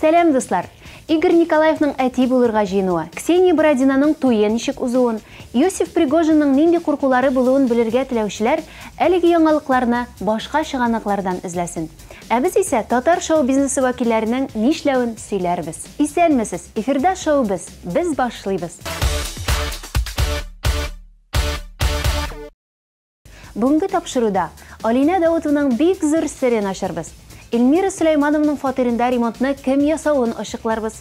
Сәлам, дуслар! Игорь Николаевның әти булырга җыенуы, Ксения Бородинаның туе ничек узуын, Иосиф Пригожинның нинди куркулары булуын белергә теләүчеләр әлеге яңалыкларны башка чыганаклардан эзләсен. Ә без исә татар шоу-бизнесы вәкилләренең нишләвен сөйләрбез. Исәнмесез, эфирда шоу-без, без башлыйбыз! Бүгенге тапшыруда Алинә Даутованың бик зур серен ачарбыз. Эльмира Сөләйманованың фатирында ремонтны кем ясавын ачыкларбыз.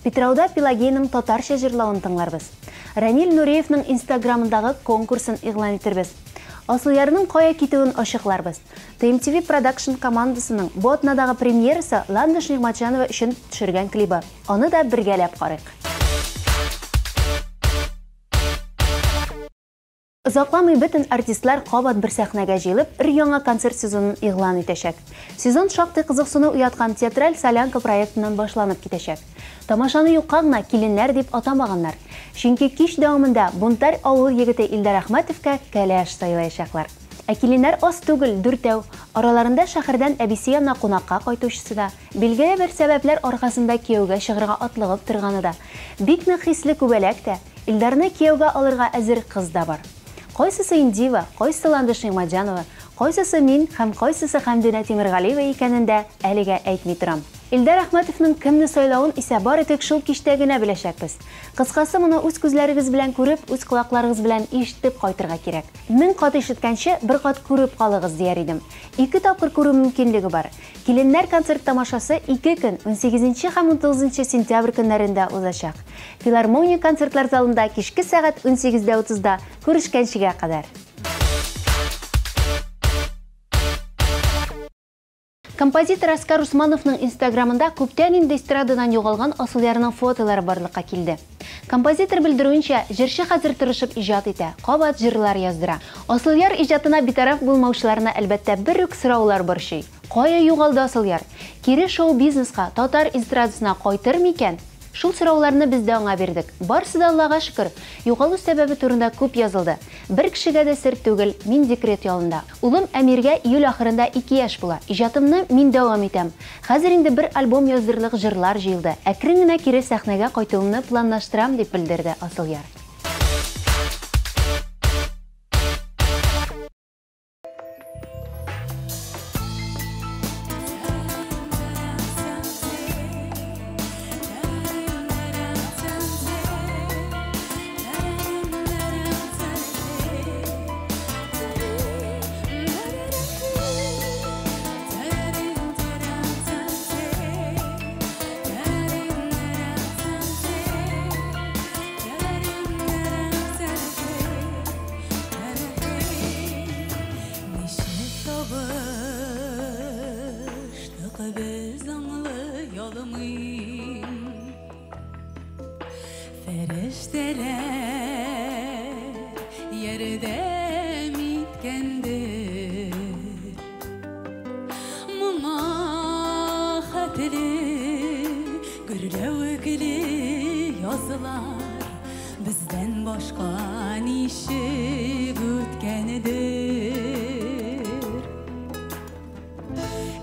Питрауда Пелагеяның татарча җырлавын тыңларбыз. Ранил Нуриевның инстаграмындагы конкурсын игълан итербез. Асылъярның кая китүен ачыкларбыз. TMTV Production командасының бу атнадагы премьерасы Ландыш Нигъмәтҗанова өчен төшергән клибы. Аны да бергәләп карыйк. Озакламый бөтен артистлар кабат бер сәхнәгә җыелып, өр-яңа концерт сезонын игълан итәчәк. Сезон шактый кызыксыну уяткан Театраль солянка проектыннан башланып китәчәк. Тамашаны юкка гына Киленнәр дип атамаганнар. Чөнки кич дәвамында бунтарь авыл егете Илдар Әхмәтовка кәләш сайлаячаклар. Ә киленнәр аз түгел, дүртәү. Араларында шәһәрдән әбисе янына кунакка кайтучысы да, билгеле бер сәбәпләр аркасында кияүгә чыгарга атлыгып торганы да, бик нык хисле күбәләк тә, Илдарны кияүгә алырга әзер кыз да бар. Кайсысы Индива, кайсысы Ландыш Нигъмәтҗанова, кайсысы мин һәм кайсысы Хәмдүнә Тимергалиева икәнен дә әлегә әйтми торам. Илдар Әхмәтовның кемне сайлавын исә бары тик шул кичтә генә беләчәкбез. Кыскасы, моны үз күзләрегез белән күреп, үз колакларыгыз белән ишетеп кайтырга кирәк. 1000 кат ишеткәнче, бер кат күреп калыгыз, дияр идем. Ике тапкыр күрү мөмкинлеге бар. Киленнәр концерт тамашасы ике көн, унсигезенче һәм унтугызынчы сентябрь көннәрендә узачак. Филармония концертлар залында кичке сәгать 18:30да күрешкәнчегә кадәр. Композитор Әскар Усмановның инстаграмында күптән инде эстрададан югалган Асылъярның фотолары барлыкка килде. Композитор белдерүенчә, җырчы хәзер тырышып иҗат итә, кабат җырлар яздыра. Асылъяр иҗатына битараф булмаучыларны, әлбәттә, бер үк сораулар борчый. Кая югалды Асылъяр? Кире шоу-бизнеска, татар эстрадасына кайтыр микән? Шул сорауларны без дә аңа бирдек. Барысы да Аллага шөкер. Югалу сәбәбе турында күп язылды. Бер кешегә дә сер түгел, мин декрет ялында. Улым Әмиргә июль ахырында ике яшь була. Иҗатымны мин дәвам итәм. Хәзер инде бер альбом яздырырлык җырлар җыелды. Әкрен генә кире сәхнәгә кайтуымны планлаштырам, дип белдерде Асылъяр. Ничек табыштык без аңлый алмыйм. Фәрештәләр ярдәм иткәндер. Моңа хәтле гөрләвекле язлар бездән башка ничек үткәндер.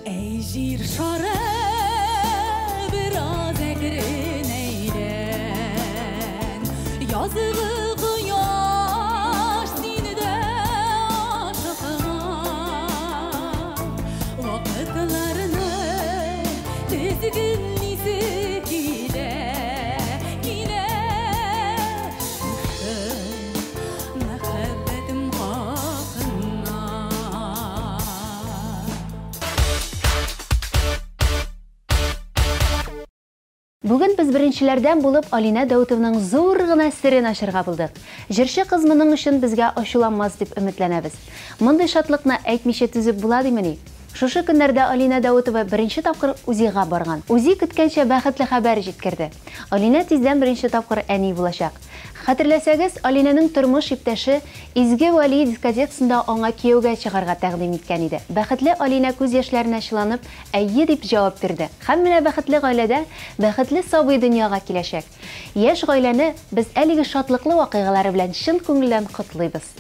Әй, җир шары, бераз әкрен әйлән. Язгы кояш син дә ашыкма. Вакытларны тезгенлисе килә, килә. Шушы мәхәббәтем хакына. Бүген без беренчеләрдән булып Алинә Даутованың зур гына серен ачырга булдык. Җырчы кыз моның өчен безгә ачуланмас дип өметләнәбез. Мондый шатлыкны әйтмичә түзеп була димени? Шушы көннәрдә Алинә Даутова беренче тапкыр УЗИга барган. УЗИ көткәнчә бәхетле хәбәр җиткерде. Алинә тиздән беренче тапкыр әни булачак. Хәтерләсәгез, Алинәнең тормыш иптәше Изге Вәли дискотекасында аңа кияүгә чыгарга тәкъдим иткән иде. Бәхетле Алинә күз яшьләренә чыланып, әйе дип җавап бирде. Һәм менә бәхетле гаиләдә бәхетле сабый дөньяга киләчәк. Яшь гаиләне без әлеге шатлыклы вакыйгалары белән чын күңелдән котлыйбыз.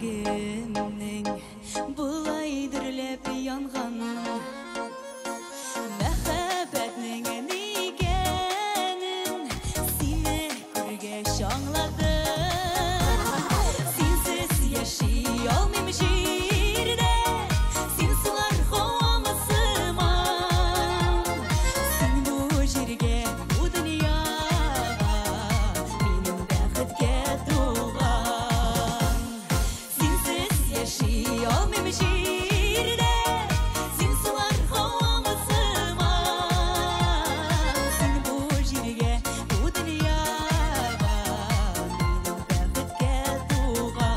Йөрәгемнең болай дөрләп янганын, мәхәббәтнең ни икәнен сине күргәч аңладым. Синсез яши алмыйм җирдә, син сулар һавамы сыман. Син бу җиргә, бу дөньяга, минем бәхеткә туган. Синсез яши алмыйм җирдә, син сулар һавамы сыман. Син бу җиргә, бу дөньяга, минем бәхеткә туган.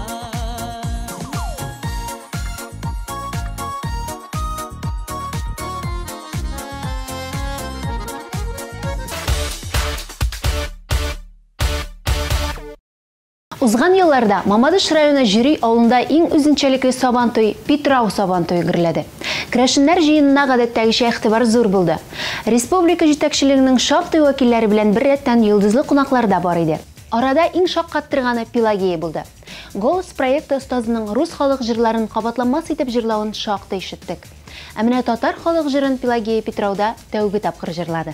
Узган елларда Мамадыш районы Җөри авылында иң үзенчәлекле Сабантуй Питрау Сабантуе гөрләде. Керәшеннәр җыенына гадәттәгечә игътибар зур булды. Республика җитәкчелегенең шактый вәкилләре белән беррәттән йолдызлы кунаклар да бар иде. Арада иң шаккаттырганы Пелагея булды. Голос проекты остазының рус халык җырларын кабатланмас итеп җырлавын шактый ишеттек. Ә менә татар халык җырын Пелагея Питрауда тәүге тапкыр җырлады.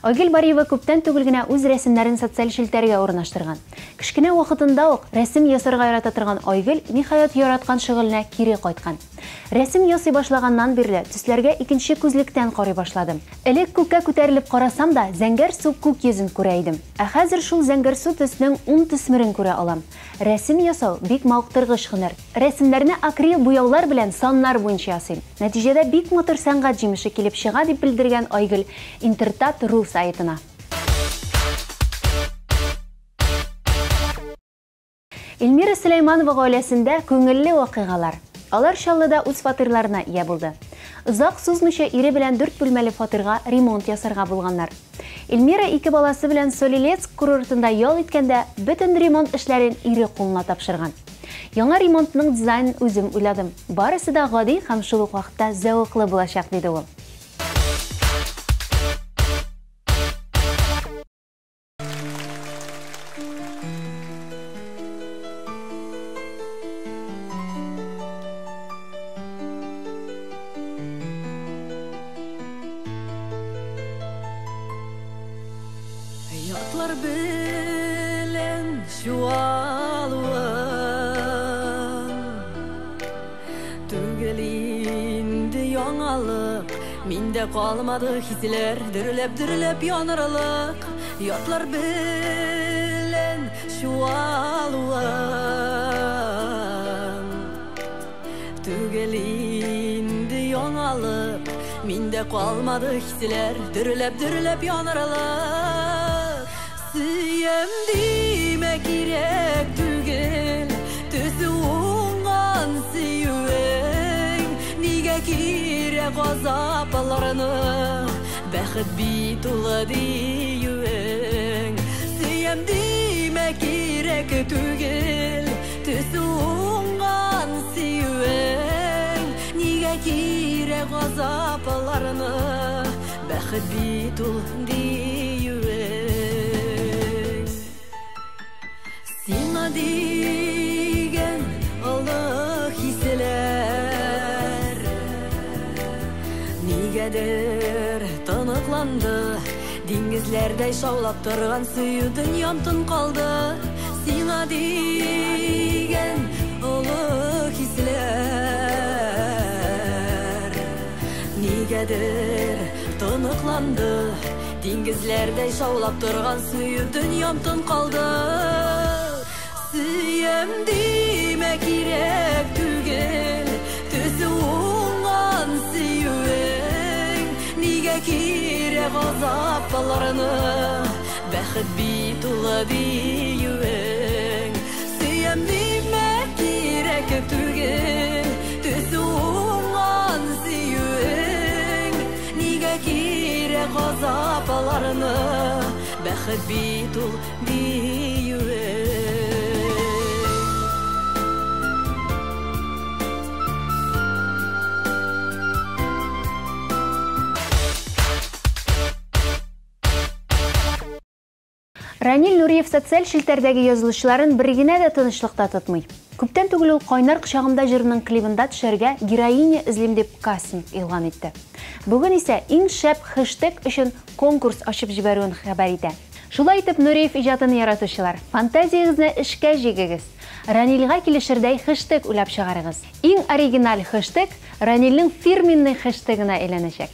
Айгөл Бариева күптән түгел генә үз рәсемнәрен социаль челтәргә урнаштырган. Кечкенә вакытында ук рәсем ясарга ярата торган Айгөл ниһаять яраткан шөгыленә кире кайткан. Рәсем ясый башлаганнан бирле төсләргә икенче күзлектән карый башладым. Элек күккә күтәрелеп карасам да, зәңгәр су күк йөзен күрә идем. Ә хәзер шул зәңгәр су төснең ун төсмерен күрә алам. Рәсем ясау бик мавыктыргыч һөнәр. Рәсемнәрне акрил буяулар белән саннар буенча ясыйм. Нәтиҗәдә бик матур сәнгать җимеше килеп чыга, дип белдергән Айгөл Интертат.ру сайтына. Эльмира Сөләйманова гаиләсендә күңелле вакыйгалар. Алар Чаллыда үз фатирларына ия булды. Озак сузмыйча ире белән 4 бүлмәле фатирга ремонт ясарга булганнар. Эльмира ике баласы белән Солилецк курортында ял иткәндә бөтен ремонт эшләрен ире кулына тапшырган. Яңа ремонтның дизайнын үзем уйладым. Барысы да гади һәм шул ук вакытта зәвыклы булачак, диде ул. Ятлар белән чуалуым түгел инде яңалык, миндә калмады хисләр, дөрләп-дөрләп янарлык. Ятлар белән чуалуым түгел инде яңалык, миндә калмады хисләр, дөрләп-дөрләп янарлык. Сөям димә кирәк түгел, төсе уңган сөюең, нигә кирәк газапларны, бәхет бит ул диюең. Сөям димә кирәк түгел, төсе уңган сөюең, нигә кирәк газапларны, бәхет бит ул диюең. Сиңа дигән олы хисләр нигәдер тоныкланмый. Тоныкланды. Диңгезләрдәй шаулап торган сөю дөньям тын калды. Сиңа дигән олы хисләр нигәдер тоныкланды. Диңгезләрдәй шаулап торган сөю дөньям тын калды. Сөям димә кирәк түгел, төсе уңган сөюең. Нигә кирәк газапларны, бәхет бит ул диюең. Сөям димә кирәк түгел, төсе уңган сөюең. Нигә кирәк газапларны, бәхет бит ул диюең. Ранил Нуриев социаль челтәрдәге язылучыларын бер генә дә тынычлыкта тотмый. Күптән түгел ул Кайнар кочагымда җырының клибында төшәргә героиня эзлим дип кастинг игълан итте. Бүген исә иң шәп хэштег өчен конкурс ачып җибәрүен хәбәр итә. Шулай итеп, Нуриев иҗатын яратучылар, фантазиягезне эшкә җигегез. Ранилгә килешердәй хэштег уйлап чыгарыгыз. Иң оригиналь хэштег Ранилнең фирменный хэштегына әйләнәчәк.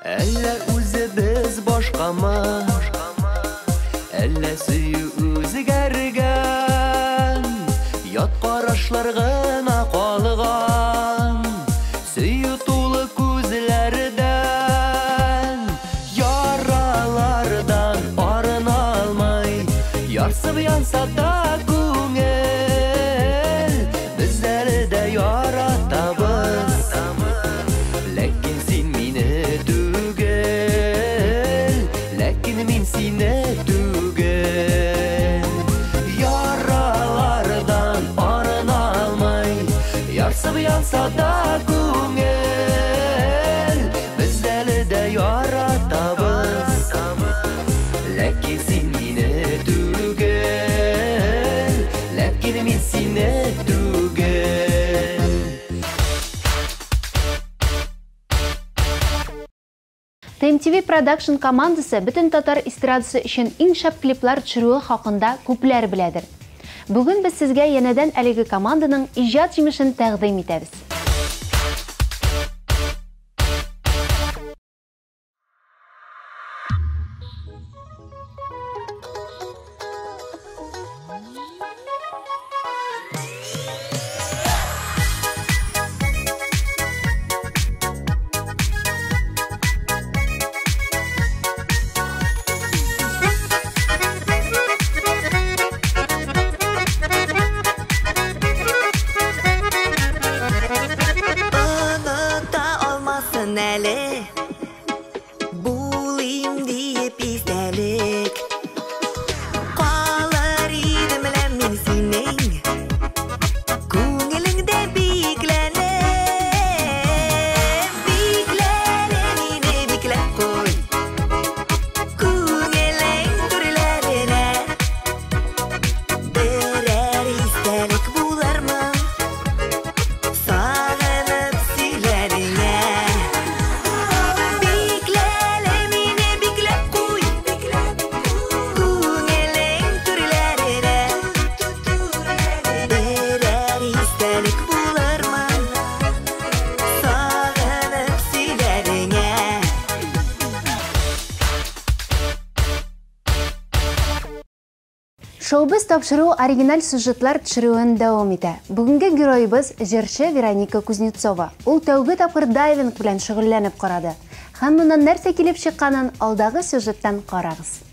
Әллә үзебез башкамы, әллә сөю үзгәргән, ят карашлар гына калган, сөю тулы күзләрдән, яралардан арына алмай, ярсып янса да күңел, без әле дә яратабыз, ләкин син мине түгел, ләкин мин сине түгел. Яралардан арына алмай, ярсып янса да күңел, без әле дә яратабыз, ләкин син мине түгел, ләкин мин сине түгел. TMTV Production командасы бөтен татар эстрадасы өчен иң шәп клиплар төшерүе хакында күпләр беләдер. Бүген без сезгә янәдән әлеге команданың иҗат җимешен тәкъдим итәбез. Оныта алмасын әле, булыйм диеп истәлек. Калыр идем лә мин синең күңелеңдә бикләнеп. Бикләне мине, бикләп куй күңелең түрләренә. Берәр истәлек булырмы сагынып сөйләреңә. Бикләле мине, бикләп куй күңелең түрләренә. Берәр истәлек булырмы сагынып сөйләреңә. Шоубыз тапшыруы оригиналь сюжетлар төшерүен дәвам итә. Бүгенге героебыз җырчы Вероника Кузнецова. Ул тәүге тапкыр дайвинг белән шөгыльләнеп карады. Һәм моннан нәрсә килеп чыкканын алдагы сюжеттан карагыз.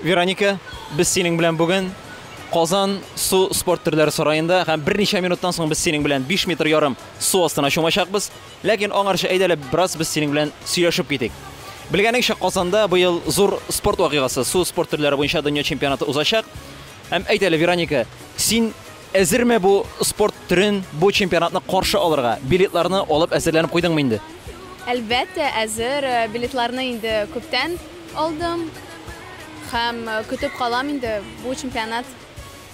Вероника, без синең белән бүген Казан су спорт төрләре сараенда һәм берничә минуттан соң без синең белән 5 метр ярым су астына чумачакбыз. Ләкин аңарчы әйдә әле бераз без синең белән сөйләшеп китик. Белгәнеңчә, Казанда быел зур спорт вакыйгасы, су спорт төрләре буенча дөнья чемпионаты узачак. Һәм әйт әле, Вероника, син әзерме бу спорт төрен, бу чемпионатны каршы алырга? Билетларны алып әзерләнеп куйдыңмы инде? Әлбәттә, әзер. Билетларны инде күптән алдым һәм көтеп калам инде бу чемпионат.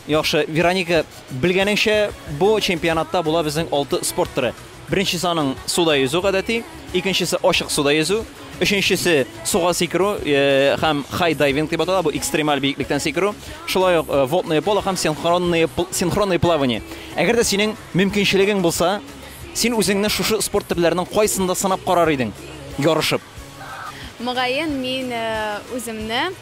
Яхшы, Вероника, белгәнеңчә, бу чемпионатта була безнең 6 спорт төре. Беренчесе аның суда йөзү гадәти, икенчесе ачык суда йөзү, өченчесе суга сикерү һәм хай-дайвинг дип атала, бу экстремаль биеклектән сикерү, шулай ук водное поло һәм синхронное плавание. Әгәр дә синең мөмкинчелегең булса, син үзеңне шушы спорт төрләренең кайсында сынап карар идең, ярышып? Мөгаен, мин үземне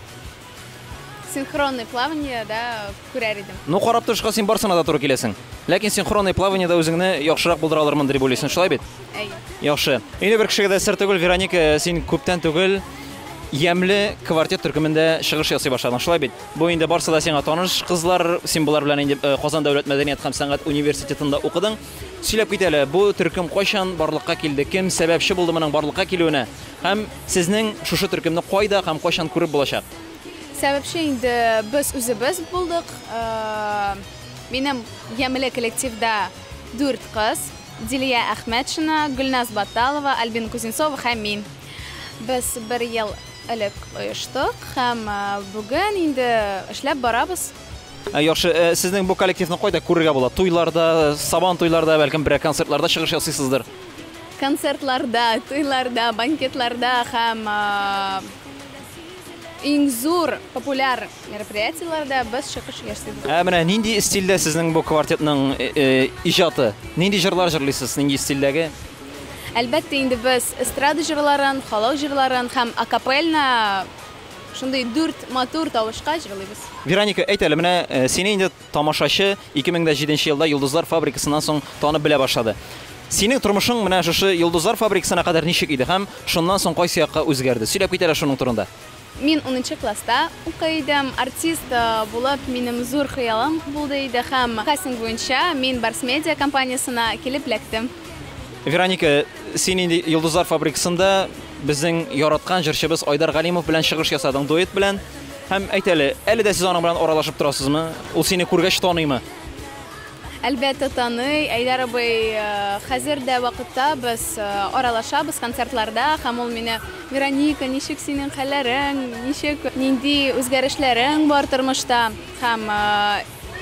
синхронное плаваниедә күрер идем. Ну, карап торышка син барсына да туры киләсең. Ләкин синхронное плаваниедә үзеңне яхшырак булдыра алырмын дип уйлыйсың, шулай бит? Әйе. Яхшы. Инде бер кешегә дә сер түгел, Вероника, син күптән түгел Ямле квартет төркемендә чыгыш ясый башладың, шулай бит? Бу инде барсы да сиңа таныш кызлар, син болар белән инде Казан дәүләт мәдәният һәм сәнгать университетында укыдың. Сөйләп кит әле, бу төркем кайчан барлыкка килде, кем сәбәпче булды моның барлыкка килүенә һәм сезнең шушы төркемне кайда һәм кайчан күреп булачак? Сәбәпче инде без үзебез булдык. Минем Ямле коллективда 4 кыз: Дилия Әхмәтшина, Гөлназ Баталова, Альбина Кузнецова һәм мин. Без бер ел элек оештык һәм бүген инде эшләп барабыз. Яхшы, сезнең бу коллективны кайда күрергә була? Туйларда, сабан туйларда, бәлкем берәр концертларда чыгыш ясыйсыздыр? Концертларда, туйларда, банкетларда һәм иң зур популяр мероприятиеләрдә без чыгыш ясыйбыз. Ә менә нинди стильдә сезнең бу квартетның иҗаты? Нинди җырлар җырлыйсыз, нинди стильдәге? Әлбәттә, инде без эстрада җырларын, халык җырларын һәм акапельна шундый 4 матур тавышка җырлыйбыз. Вероника, әйт әле, менә сине инде тамашачы 2007 елда Йолдызлар фабрикасыннан соң танып белә башлады. Синең тормышың менә шушы Йолдызлар фабрикасына кадәр ничек иде һәм шуннан соң кайсы якка үзгәрде? Сөйләп кит әле шуның турында. Мин 10 класста укый идем. Артист булып минем зур хыялым булды иде һәм кастинг буенча мин Барс Медиа компаниясына килеп эләктем. Вероника, син инде Йолдызлар фабрикасында безнең яраткан җырчыбыз Айдар Галимов белән чыгыш ясадың, дуэт белән. Һәм әйт әле, әле дә сез аның белән аралашып торасызмы? Ул сине күргәч таныймы? Әлбәттә таный. Айдар абый, хәзер дә вакытта без аралашабыз концертларда һәм ул мине: Вероника, ничек синең хәлләрең, ничек, нинди үзгәрешләрең бар тормышта? Һәм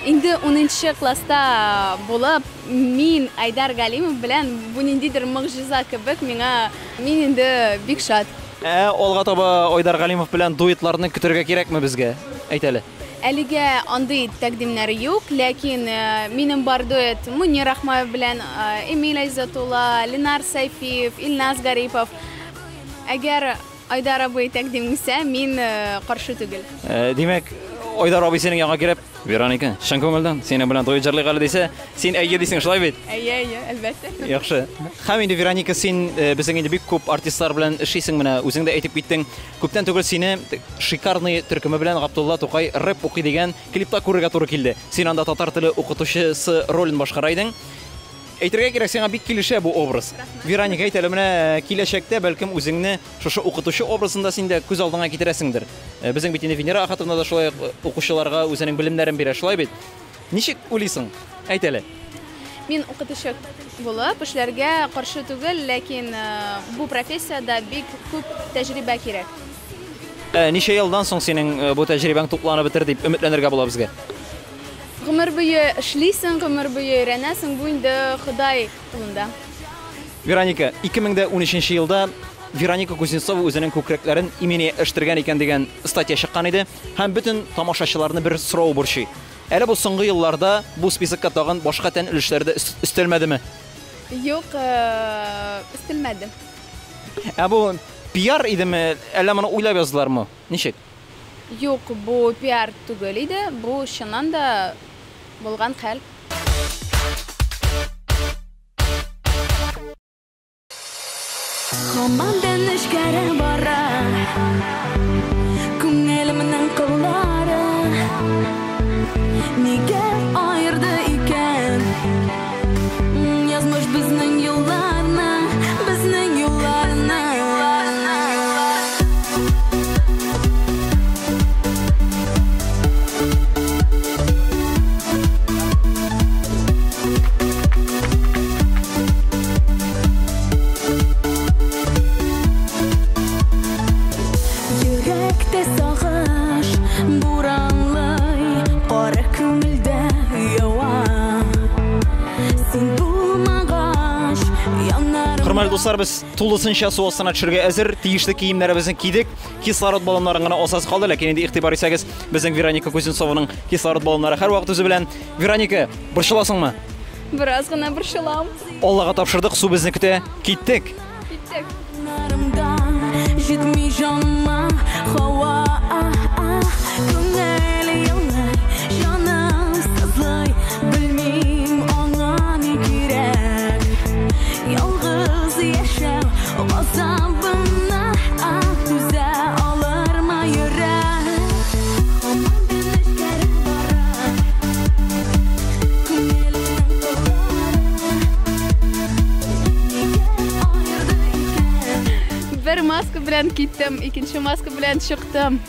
инде 10 класста булып, мин Айдар Галимов белән бу ниндидер могҗиза кебек миңа, мин инде бик шат. Алга таба Айдар Галимов белән дуэтларны көтәргә кирәкме безгә? Әйт әле. Әлегә андый тәкъдимнәр юк, ләкин минем бар дуэт Мунир Рахмаев белән, Эмиль Айзатулла, Ленар Сайфиев, Илназ Гарипов. Әгәр Айдар абый тәкъдим итсә, мин каршы түгел. Димәк, Айдар абый синең янга килеп, Вероника, чын күңелдән синең белән дуэт җырлыйк әле дисә, син әйе дисең, шулай бит? Әйе, әйе, әлбәттә. Яхшы. Һәм инде Вероника, син безнең инде бик күп артистлар белән эшлисең, менә үзең дә әйтеп киттең. Күптән түгел сине Шикарный төркеме белән Габдулла Тукай рэп укый дигән клипта күрергә туры килде. Син анда татар теле укытучысы ролен башкара идең. Әйтергә кирәк, сиңа бик килешә бу образ. Вероника, әйт әле, менә киләчәктә бәлкем үзеңне шушы укытучы образында син дә күз алдыңа китерәсеңдер. Безнең бит инде Венера Ахатовна да шулай ук укучыларга үзенең белемнәрен бирә, шулай бит? Ничек уйлыйсың? Әйт әле. Мин укытучы булып эшләргә каршы түгел, ләкин бу профессияда бик күп тәҗрибә кирәк. Ничә елдан соң синең бу тәҗрибәң тупланып бетер дип өметләнергә була безгә? Гомер буе эшлисең, гомер буе өйрәнәсең, бу инде Ходай кулында. Вероника, 2013 елда Вероника Кузнецова үзенең күкрәкләрен иминиятләштергән икән дигән статья чыккан иде һәм бөтен тамашачыларны бер сорау борчый. Әле бу соңгы елларда бу списокка тагын башка тән өлешләре дә өстәлмәдеме? Юк, өстәлмәде. Ә бу пиар идеме, әллә моны уйлап яздылармы? Ничек? Юк, бу пиар түгел иде, бу чыннан да булган хәл. Һаман нечкәрә бара күңелемнең кыллары. Нигә аерды икән язмыш безнең юлларны, безнең юлларны. Йөрәктә сагыш буранлый, кара күңелдә ява. Син булмагач, янарым. Хөрмәтле дуслар, без тулысынча су астына төшергә әзер. Тиешле киемнәребезне кидек. Кислород баллоннарын гына асасы калды, ләкин инде игътибар итсәгез, безнең Вероника Кузнецованың кислород баллоннары һәрвакыт үзе белән. Вероника, борчыласыңмы? Бераз гына борчылам. Аллага тапшырдык, су безне көтә. Киттек. Киттек. Җитми җаныма һава, күңел елый, җаным сызлый, белмим аңа ни кирәк. Ялгыз яшәү газабына түзә алырмы йөрәк? Һаман да нечкәрә бара күңелнең кыллары, нигә аерды икән? Бер маска белән киттем, икенче маска белән чыктым.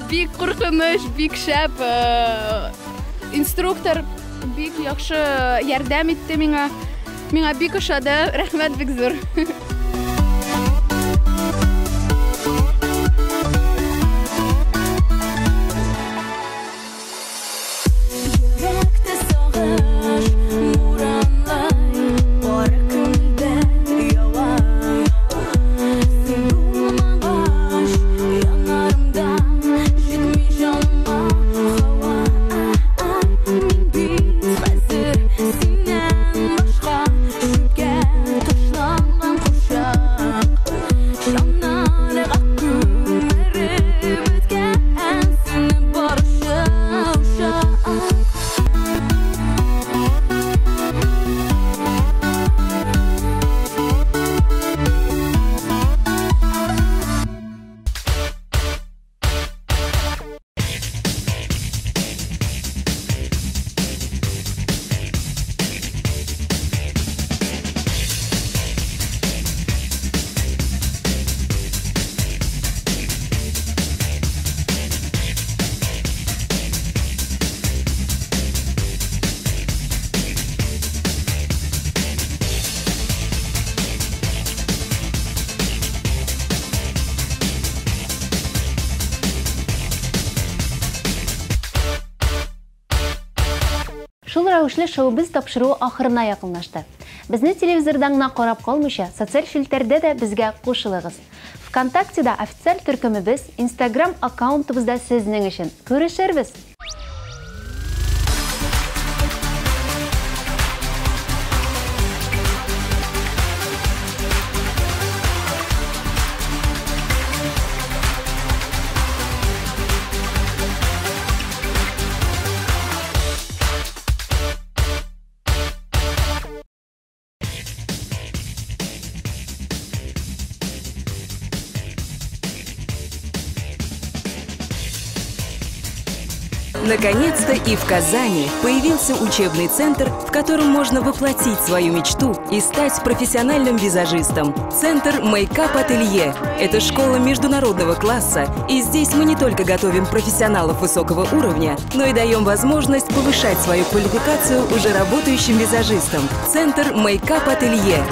Бик куркыныч, бик шәп. Инструктор бик яхшы ярдәм итте миңа. Миңа бик ошады, рәхмәт бик зур. Йөрәктә сагыш буранлый, кара күңелдә ява. Син булмагач, янарымда җитми җаныма һава. Мин бит хәзер синнән башка чүпкә ташланган курчак. Җаннарга күмереп беткән синең баручы учак. Шул рәвешле шоу-біз тапшыруы ахырына якынлашты. Безне телевизордан гына карап калмыйча, социаль челтәрдә дә безгә кушылыгыз. ВКонтактеда официаль төркемебез, Инстаграм аккаунтыбызда сезнең өчен. Күрешербез! Наконец-то и в Казани появился учебный центр, в котором можно воплотить свою мечту и стать профессиональным визажистом. Центр Makeup Ателье – это школа международного класса, и здесь мы не только готовим профессионалов высокого уровня, но и даем возможность повышать свою квалификацию уже работающим визажистам. Центр Makeup Ателье.